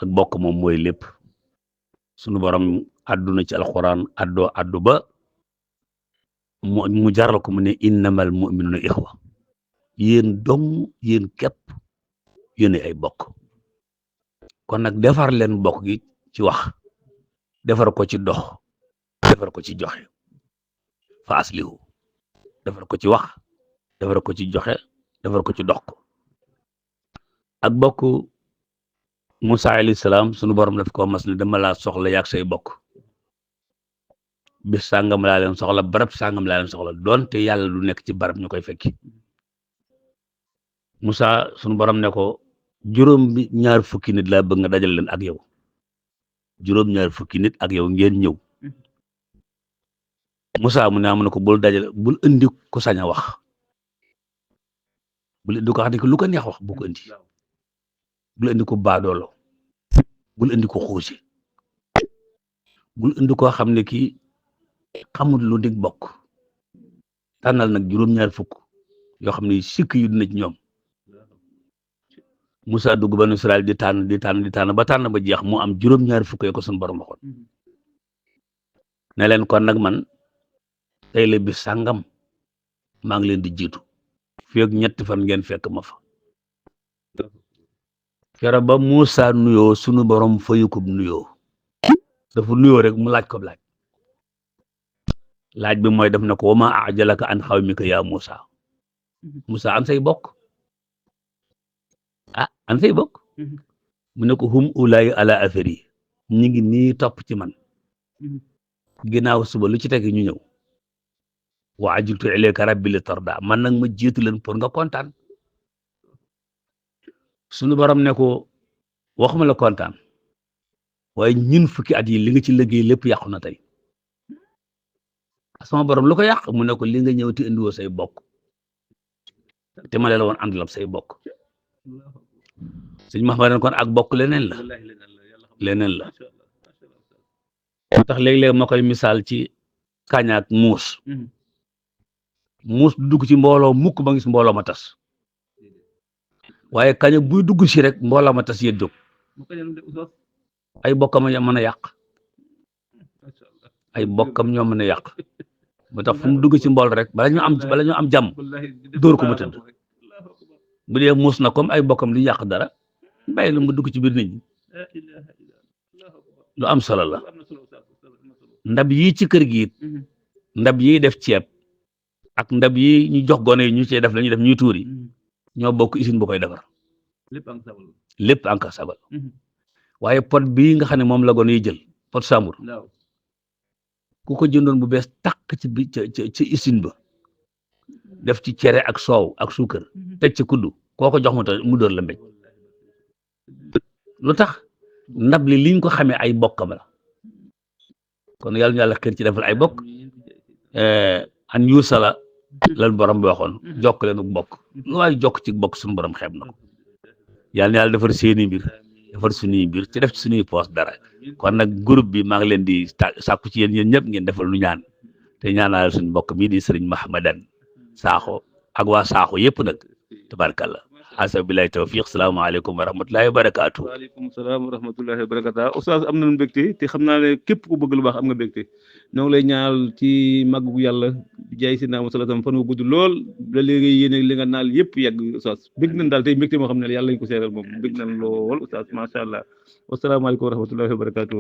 ak bokk moom mooy lépp sunu borom àdduna ci alxuraan addu ba mu jaral ko mu ne innamal mu'minuna ixwa yéen dong yéen képp yéen ay bokk kon nag defar leen bokk gi ci wax defar ko ci dox defar ko ci joxe fa aslihu defar ko ci wax defar ko ci joxe defar ko ci dox ko ak bokk Musa alayhi salaam sunu borom daf ko mas ne dama laa soxla yaag say bokk bis sàngam laa leen soxla barab sàngam laa leen soxla doonte yàlla du nekk ci barab ñu koy fekki Musa sunu borom ne ko juróom-ñaar fukki nit laa bëgg nga dajal leen ak yow juróom-ñaar fukki nit ak yow ngeen ñëw Musa mu ne ko bul dajale bul indi ko sañ a wax bul indi ko xam ne lu ko neex wax bu ko indi bul indi ko baadoolo bul indi ko xuusi bul indi koo xam ne kii xamul lu dig bokk tànnal nag juróom-ñaar fukk yoo xam ne sikk yu dina ci ñoom Musa dugg banu Israel di tànn ba tànn ba jeex mu am juróom-ñaar fukk yoo ko suñu borom waxoon ne leen kon nag man tey la bis sàngam maa ngi leen di jiitu fii ak ñetti fan ngeen fekk ma fa kero ba Musa nuyoo sunu borom fayu ko nuyoo dafa nuyoo rek mu laaj ko laaj bi mooy def na ko wa ma ajalaka an xawmika ya Musa Musa an say bokk an say bokk mu ne ko hum ulaayi ala affaire yi ñu ngi nii topp ci man ginnaaw suba lu ci teg ñu ñëw wa ajiltu ilayka rabbi li tarda man nag ma jiitu leen pour nga kontaan sunu borom ne ko waxuma la kontaan waaye ñun fukki at yi li nga ci liggéey lépp yàqu na tey sama borom lu ko yàq mu ne ko li nga ñëw te indiwoo say bokk te ma la woon àndal say bokk sëñ Mahmad kon ak bokk leneen la moo tax léeg-léeg ma koy misaal ci kañaak muus du dugg ci mbooloo mukk ba gis mbooloo ma tas waaye kaña buy dugg si rek mbooloo ma tas yëddóg ay bokkam ñoo mën a yàq moo tax fu mu dugg ci mbool rek bala ñu am jàmm dóor ko mu tëdd bu dee muus na comme ay bokkam di yàq dara bàyyi la mu dugg ci biir nit ñi lu am solo la ndab yi ci kër gi ndab yi def ceeb ak ndab yi ñu jox gone yi ñu cee def la ñuy def ñuy tuuri ñoo bokk usine bu koy defar lépp anka sabal waaye pot bii nga xam ne moom la gone yi jël pot sambur ku ko jëndoon bu bees tàq ci bi ci usine ba def ci cere ak soow ak suukar teg ci kuddu koo ko jox mu dóor la mbéj lu tax ndab li liñ ko xamee ay bokkam la kon yàlla ñu yàlla xër ci defal ay bokk an yuusala lan borom bi waxoon jokk leen bokk lu waay jokk ci bokk suñu borom xeeb na ko yàlla na yàlla defar seeni mbir defar suñuy mbir ci def ci suñuy poos dara kon nag groupe bi maa ngi leen di sàkku ci yéen ñëpp ngeen defal lu ñaan te ñaanal suñu mbokk mii di sëriñ Mahmadan Sakho ak waa Sakho yëpp nag tabarkalla asa billahi tawfiq salaamaaleykum wa rahmatullahi wa barakaatu. waaleykum salaam wa rahmatullahi wa barakaatu. Oustaz am nañu mbégte te xam naa ne képp ku bëgg lu baax am nga mbégte ñoo ngi lay ñaanal ci màggu yàlla jaay si naam salaam fan wu gudd lool la léegi yéen li nga naal yëpp yegg Oustaz bég nañ daal tey mbégte moo xam ne yàlla lañ ko seeral moom bég nañ lool Oustaz macha allah wasalaamaaleykum wa rahmatullahi wa barakaatu.